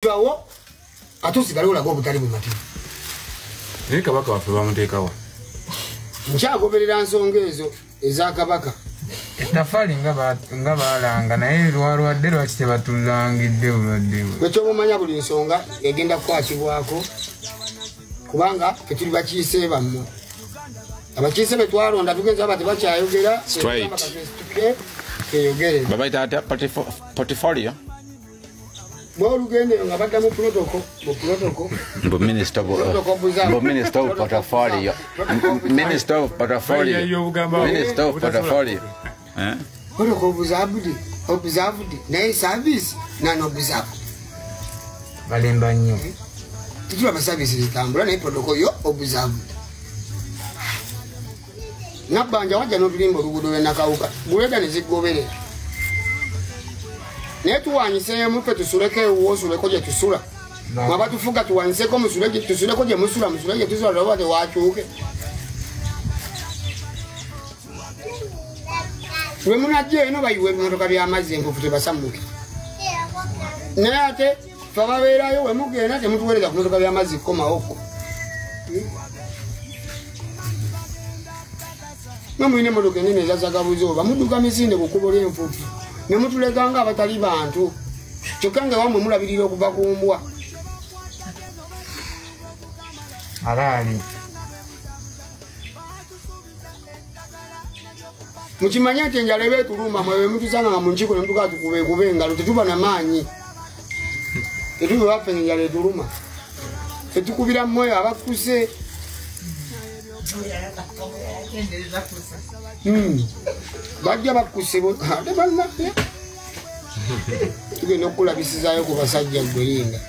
Bawo ate osigale olaga obutali bumativu. Naye Kabaka waffe bamuteekawa. Nkyagoberera nsonga ezo eza Kabaka. Ettaffaali nga baalanga naye lwalwadde lwaki tebatulangidde bulwadde bwe. Gwe ky'obumanya buli nsonga egenda kukwatibwako kubanga ffe tuli bakiise bammwe. Abakiise be twalonda tugenza aba tebakyayogera. Straight. Tweyogere. Babayita atya portfolio? Bw'olugenda eyo nga badda mu protocol, mu protocol. Mbu minister of mbu minister of portfolio. Minister of portfolio. Minister of portfolio. Eh? Protocol observed, observed, naye service none observed. Balimba nnyo. Tetulaba service zitambula naye protocol yo observed. Nabbanja wajja n'otulimba oluguudo lw'e Nakawuka, guleda ne zigoberera. Naye tuwanyiseemu ffe tusuleko ewuwo osuleko gye tusula. Mwaba tufuga tuwanyiseko tusuleko gye musula, musule gye tusula oba tewakyuke. Lwe munajja eno bayiwa ebimotoka by'amazzi enfuufu tebasammuke. Naye ate ffe ababeerayo we mugenda temutuweereza ku bimotoka by'amazzi kukomawoko. Mwe mulina emmotoka ennene eza zagabuzooba mudduka misinde ku kkubo ly'enfuufu ne mutuleka nga abatali bantu. Kyokka nga wammwe mulabirira okuva ku mbwa. Alaali. Mukimanye nti enjala eba etuluma mwe bwe mutusanga nga mu nkiiko ne mutugaa tukubeekube engalo tetuba na maanyi. Tetuba baffe enjala etuluma. Ffe tukubira mmwe abakuse. Bajja bakkuse ate bannaffe. Tugenda okukulabisizaayo ku basajja ggwe linda.